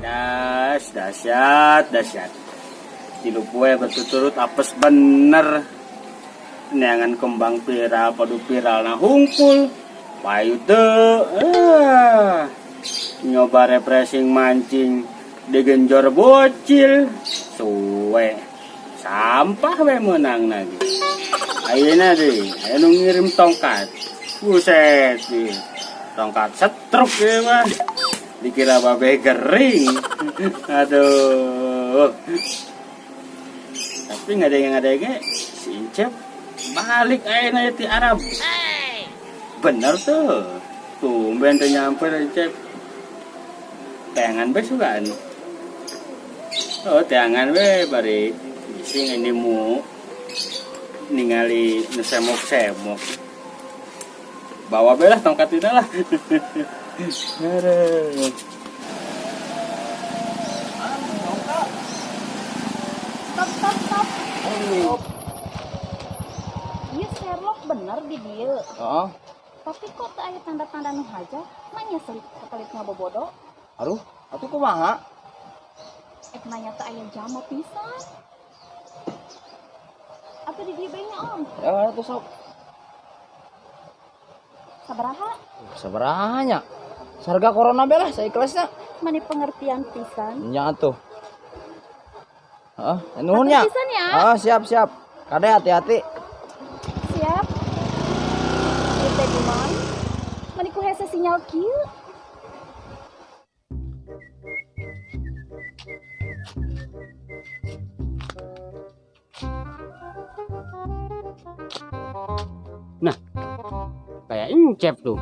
Das, dahsyat, dahsyat. 3 poe berturut-turut apes bener. Neangan kembang viral, padu viral nah hungkul. Payu teu. Ah. Nyoba refreshing mancing digenjor bocil. Suwe. Sampah we menang lagi. Ayeuna deui, aya nu ngirim tongkat. Buset di. Tongkat setruk ya mah. Dikira babe gering. Aduh. Tapi nggak ada yang ada si Incep balik ayeuna ti Arab. Bener tuh. Tumben teu nyampe Incep. Teangan be sugan. Oh, teangan we bari sing ini mu ningali nu semok-semok. Bawa be lah tongkat itu lah. Aduh. Stop, stop, stop. Iya, Sherlock bener di dieu. Oh, Tapi kok teu aya tanda-tanda nu haja? Manya selit kepelit ngabobodo. Aduh, atuh kumaha? Eh, nanya teu aya jama pisan. Atuh di dieu bae nya, Om. Ya atuh sok. Sabaraha? Sabaraha nya? Harga corona be lah saikhlasna. Mani pengertian pisan. Nya atuh. Heeh, nuhun nya. Hatur pisan ya. Oh, siap, siap. Kade hati-hati. Siap. Ieu teh di mana? Mani ku hese sinyal kieu. Nah, kayak Incep tuh.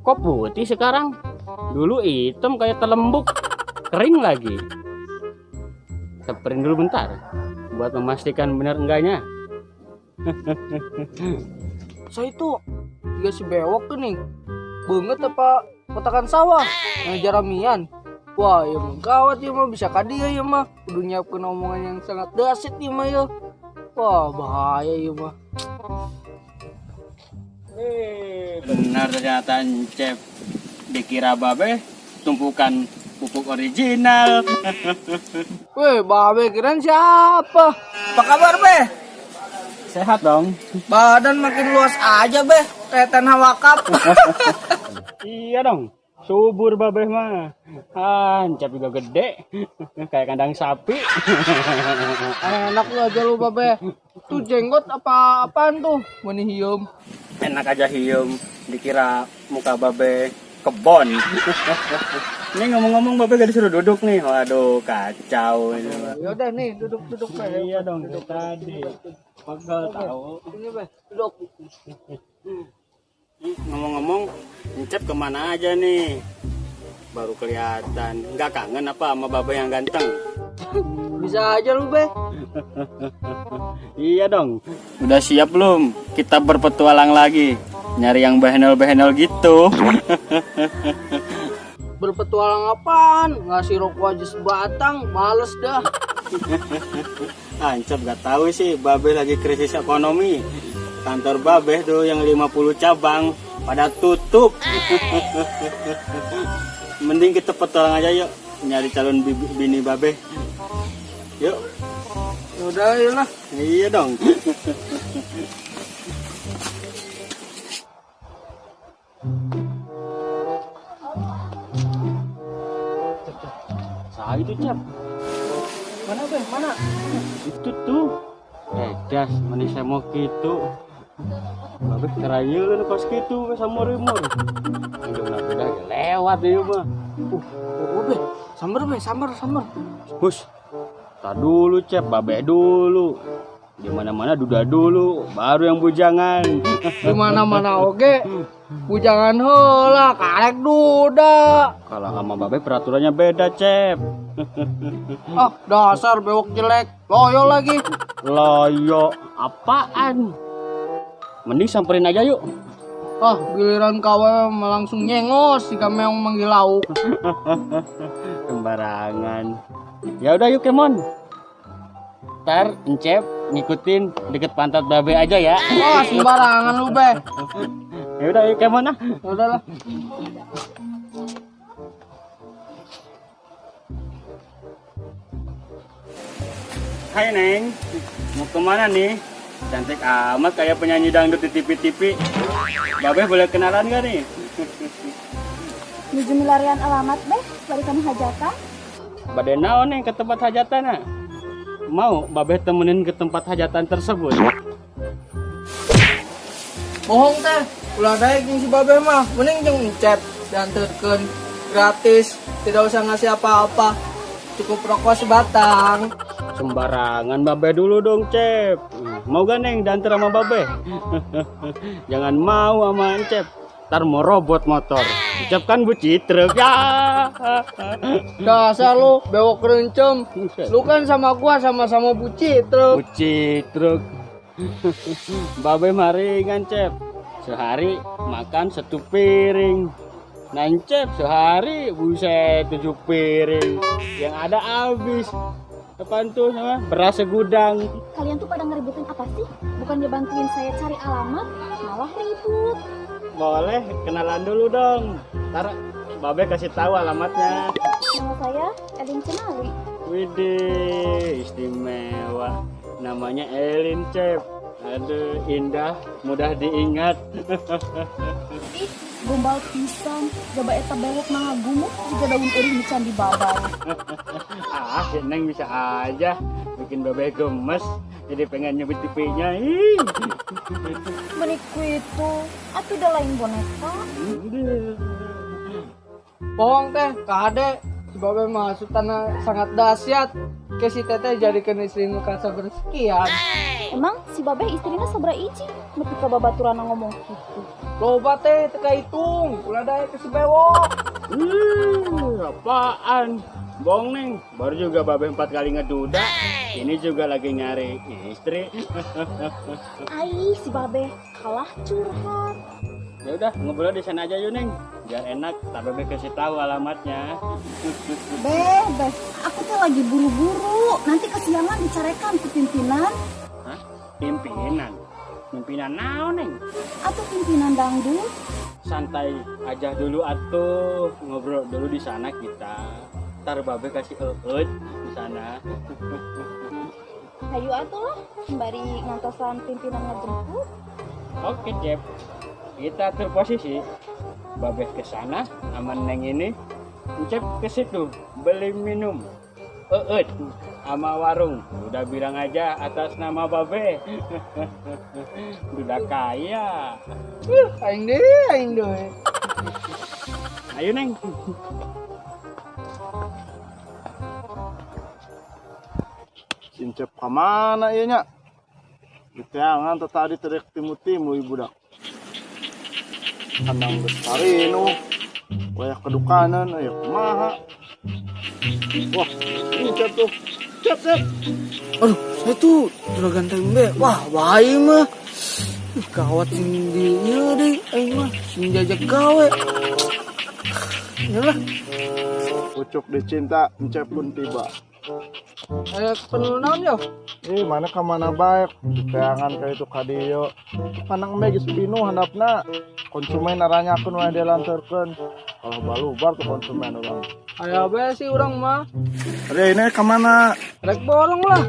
Kok putih sekarang? Dulu hitam kayak telembuk. Kering lagi. Samperin dulu bentar buat memastikan benar enggaknya. Saya itu juga si bewok tuh nih. Banget apa kotakan sawah yang jaramian. Wah, ya mah gawat ya mah bisa kadia ya mah. Kudu nyiapkeun omongan yang sangat dahsyat ya mah ya. Wah, bahaya ya mah. Benar ternyata Encep, dikira babe tumpukan pupuk original. Weh, babe kirain siapa? Apa kabar, Be? Sehat dong. Badan makin luas aja, Be. Kayak tanah wakaf. Iya dong. Subur babe mah. Ah, Encep juga gede. Kayak kandang sapi. Enak lu aja lu, Babe. Tuh jenggot apa apaan tuh? Meni hieum. Enak aja hieum, dikira muka babe kebon. Ini ngomong-ngomong babe gak disuruh duduk nih. Waduh, kacau ini. Ya udah nih, duduk-duduk, Be. Iya dong, dari tadi. Pegel tahu. Ini, Be, duduk. Ngomong-ngomong, Encep kemana aja nih? Baru kelihatan. Nggak kangen apa sama babe yang ganteng? Bisa aja lu, Be. Iya dong. Udah siap belum? Kita berpetualang lagi. Nyari yang behenol-behenol gitu. Berpetualang apaan? Ngasih rokok aja sebatang, males dah. Ancep gak tahu sih, babe lagi krisis ekonomi. Kantor babe tuh yang 50 cabang pada tutup. Mending kita petualang aja yuk, nyari calon bini babe. Yuk. Ya udah, ya lah. Iya dong. Sah itu, Cep. Mana, Be? Mana? Itu tuh. Das manis semok gitu. Babe kerayeun kos kitu we samur-mur. Indungna beda ge lewat ieu mah. Oh, Be. Samber, Be, samber, samber. Hus. Tar dulu, Cep, babe dulu. Di mana-mana duda dulu, baru yang bujangan. Di mana-mana oge bujangan heula karek duda. Kalau sama Babe peraturannya beda, Cep. Ah, dasar bewok jelek. Loyo lagi. Loyo apaan? Mending samperin aja yuk. Ah, giliran kawe langsung nyengos jika meong manggil lauk. Sembarangan. Ya udah yuk, Kemon. Ntar Encep ngikutin deket pantat Babe aja ya. Wah, sembarangan lu, Be. Ya udah yuk, Kemon ah. Ya udahlah. Hai Neng, mau kemana nih? Cantik amat kayak penyanyi dangdut di TV-TV. Babe boleh kenalan gak nih? Nuju milarian alamat beh, barisan hajatan. Bade naon nih ke tempat hajatan ah? Mau Babe temenin ke tempat hajatan tersebut? Bohong teh. Ulah daek jeung si Babe mah. Mending jeung Encep dianterkeun gratis, tidak usah ngasih apa-apa. Cukup rokok sebatang. Sembarangan Babe dulu dong, Cep. Mau gak Neng diantar sama Babe? Jangan mau sama Encep. Ntar mau robot motor. Encep kan buci truk ya. Dasar lu bewok rencem. Lu kan sama gua sama-sama buci truk. Buci truk. Babe maringan, Cep. Sehari makan 1 piring. Nah, Encep sehari buset 7 piring. Yang ada habis. Apaan tuh sama beras segudang. Kalian tuh pada ngeributin apa sih? Bukannya bantuin saya cari alamat, malah ribut. Boleh kenalan dulu dong. Ntar Babe kasih tahu alamatnya. Nama saya Elin Cenali. Widih, istimewa. Namanya Elin, Cep. Aduh, indah, mudah diingat. Ih, gombal pisan. Coba eta bewok mah gumuk juga daun eureun di candi babay. Ah, si Neng bisa aja bikin Babe gemes. Jadi pengen nyubit pipinya. Ih. Meniku itu, atuh udah lain boneka. Bohong teh, kade. Si Babe mah sultanna sangat dahsyat. Ke si teteh jadikan istri nu kasabersekian. Emang si Babe istrinya sabra iji? Nepi ka babaturana ngomong gitu. Loba teh teu kahitung, ulah daek ke si bewok. Apaan? Bohong Neng, baru juga Babe 4 kali ngeduda. Ini juga lagi nyari istri. Ai, si Babe kalah curhat. Ya udah, ngobrol di sana aja yuk Neng. Biar enak, tak Babe kasih tahu alamatnya. Be, aku tuh lagi buru-buru. Nanti kesiangan dicarekan ke pimpinan. Hah? Pimpinan? Pimpinan naon Neng? Atau pimpinan dangdut? Santai aja dulu atuh, ngobrol dulu di sana kita. Ntar Babe kasih eut di sana. Hayu atuh lah, sembari ngantosan pimpinan ngejemput. Oke, Cep. Kita atur posisi. Babe ke sana sama Neng ini. Cep ke situ beli minum. Eut sama warung. Udah bilang aja atas nama Babe. Udah kaya. Aing deui, aing deui. Ayo Neng. Sincep kemana ieu nya? Diteangan teh tadi terek timu-timu ibu budak. Kandang besarinu. Wayah kedukanan aya kumaha. Wah, Incep tuh. Cep, cep. Aduh, saya tuh juragan tembe. Wah, wae mah. Ih, gawat sing di ieu deui aing mah, sing jajak gawe. Yalah, Pucuk dicinta, Encep pun tiba. Aya perlu naon yo? Ih, mana ka mana baik, diteangan ka itu ka dieu. Panang embe geus pinuh handapna. Konsumen naranyakeun wae dilantarkeun. Kalau balubar tuh konsumen urang. Aya bae sih urang mah. Ari ini ka mana? Rek borong lah.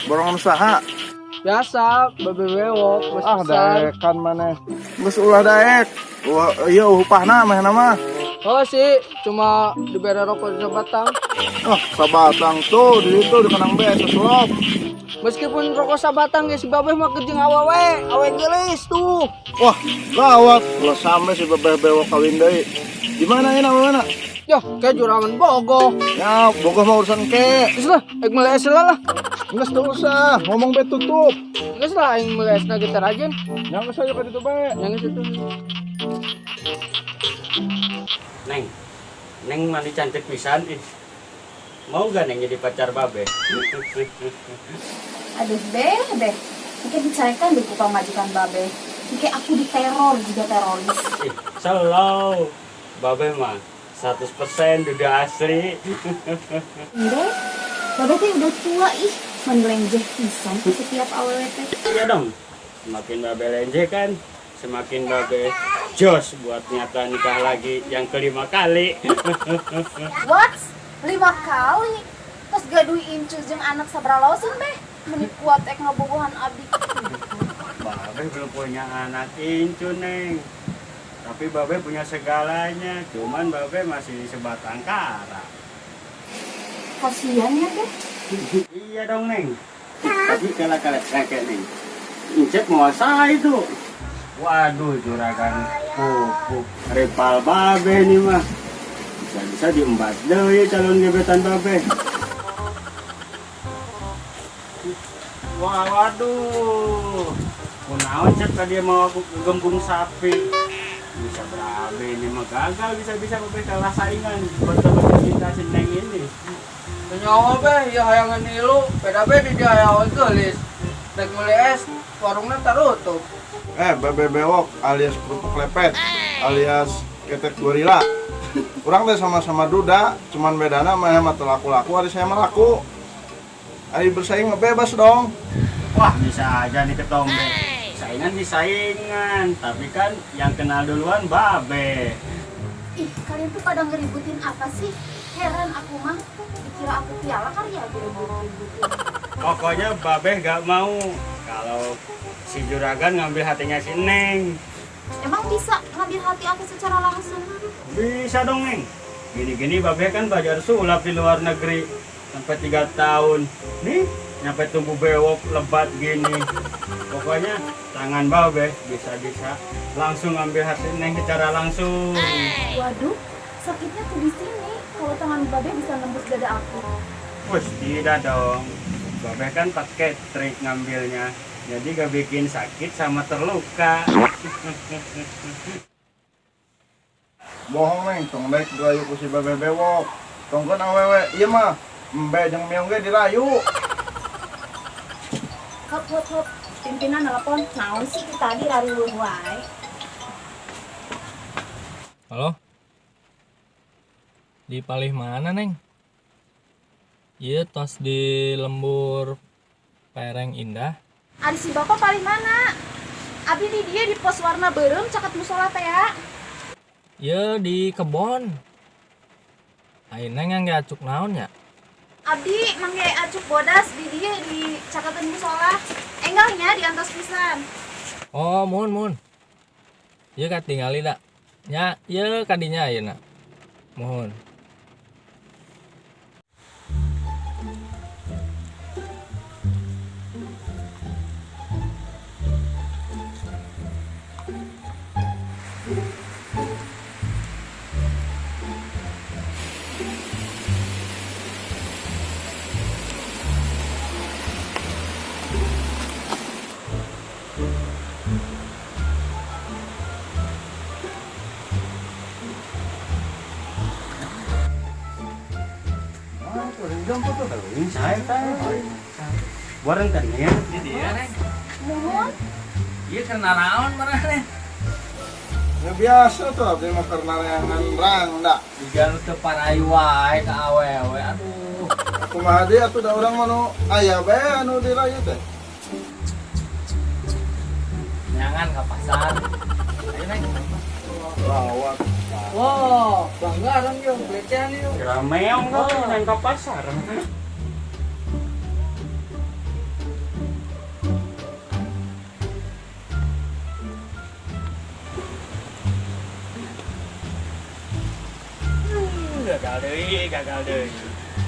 Borongan usaha. Biasa, babe bewok, bos Ah, pisan. daekan maneh. Geus ulah daek. Wah, ieu upahna meh nama. Oh sih, cuma dibere rokok sebatang. Oh, sabatang tuh di situ di kanang be seselop. Meskipun rokok sabatang ya si babe mah kejeng awewe, awe geulis tuh. Wah, gawat. Ulah sampe si babeh bewok kawin deui. Di mana ini mana? Yah, kayak juragan bogoh. Ya, bogoh mah urusan ke. Geus lah, aing meuli es lah. Geus teu usah, ngomong be tutup. Geus lah aing meuli esna ge tarajen. Nya geus aja ka ditu bae. Yang geus itu. Neng, Neng mandi cantik pisan ih. Mau gak Neng jadi pacar babe? Aduh, beh, beh. Mungkin dicarekan deh ku pamajikan babe. Mungkin aku diteror juga teroris. Ih, selalu. Babe mah 100% duda asli. Ih, babe teh udah tua ih. Menelenjeh pisan ke setiap awewe teh. Iya dong. Semakin babe lenjeh kan, semakin babe jos buat nyata nikah lagi yang kelima kali. What? 5 kali? Terus gaduh incu jeung anak sabralosin beh. Meni kuat ek ngabogohan abdi. Babe belum punya anak incu, Neng. Tapi babe punya segalanya, cuman babe masih sebatang kara. Kasihan ya, Beh. Iya dong, Neng. Tapi kala-kala kakek, Neng. Incep menguasai itu. Waduh, juragan pupuk rival babe nih mah. Bisa-bisa diembat deh ya calon gebetan babe. Wah, waduh. Kunaon Cep tadi mau aku kegembung sapi. Bisa berabe ini mah gagal, bisa-bisa babe kalah saingan buat dapetin cinta si Neng ini. Nyawa be, ya hayangan nilu, beda be di dia hayangan geulis. Rek meuli es, warungna tarutup. Babe bewok alias kerupuk lepet alias ketek gorila. Urang teh sama-sama duda, cuman bedana mah mah teu laku-laku, ari saya mah laku. Ari bersaing mah bebas dong. Wah, bisa aja nih ketombe. Saingan sih saingan, tapi kan yang kenal duluan babe. Ih, kalian tuh pada ngeributin apa sih? Heran aku mah, dikira aku piala kali ya diribut-ributin. Pokoknya babe gak mau kalau si juragan ngambil hatinya si Neng. Emang bisa ngambil hati aku secara langsung? Bisa dong, Neng. Gini-gini babe kan belajar sulap di luar negeri sampai 3 tahun. Nih, nyampe tumbuh bewok lebat gini. Pokoknya tangan babe bisa-bisa langsung ngambil hati Neng secara langsung. Waduh, sakitnya tuh di sini. Kalau tangan babe bisa nembus dada aku. Wes, tidak dong. Babe kan pakai trik ngambilnya. Jadi gak bikin sakit sama terluka. Bohong, Neng, tong daek dirayu ku si babe bewok. Tongkeun awewe, ieu mah embe jeung meong ge dirayu. Hop hop hop, pimpinan nelpon, naon sih tadi rariweuh wae. Halo? Di palih mana, Neng? Iya, tos di lembur Pereng Indah. Ari si bapak palih mana? Abi di dia di pos warna beureum caket musola teh ya. Iya, di kebon. Ai Neng yang acuk naon ya? Abdi mangge acuk bodas di dia di caketan musola. Enggalnya di antos pisan. Oh, muhun muhun. Iya katingali dak. Nya, ieu kadinya ayeuna. Muhun. Wareng kan ya? Ini dia, Neng. Muhun. Iya karena naon mana, Neng? Ya biasa tuh abdi mah karena reangan rangda. Jiga nu teu parayu wae ka awewe, aduh. Kumaha deui atuh da urang mah nu aya bae anu dirayu teh. Nyangan ka pasar. Ayo, Neng. Lawak. Wah, bangga dong yuk, pelecehan yuk. Kira meong kau neng ke pasar. Gagal deui, gagal deui.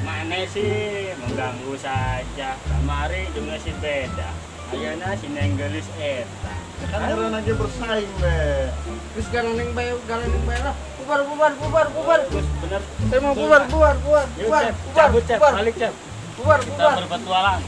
Mana sih mengganggu saja. Kamari juga sih beda. Ayeuna si Neng Geulis eta. Kan karena lagi bersaing be. Terus garaneng bae, garaneng bae lah. Bubar, bubar, bubar, bubar. Terus bener. Saya mau bubar, bubar, bubar, Yuk, bubar, Cep, bubar, cabut, Cep, bubar, balik, Cep. bubar, Kita bubar. berpetualang.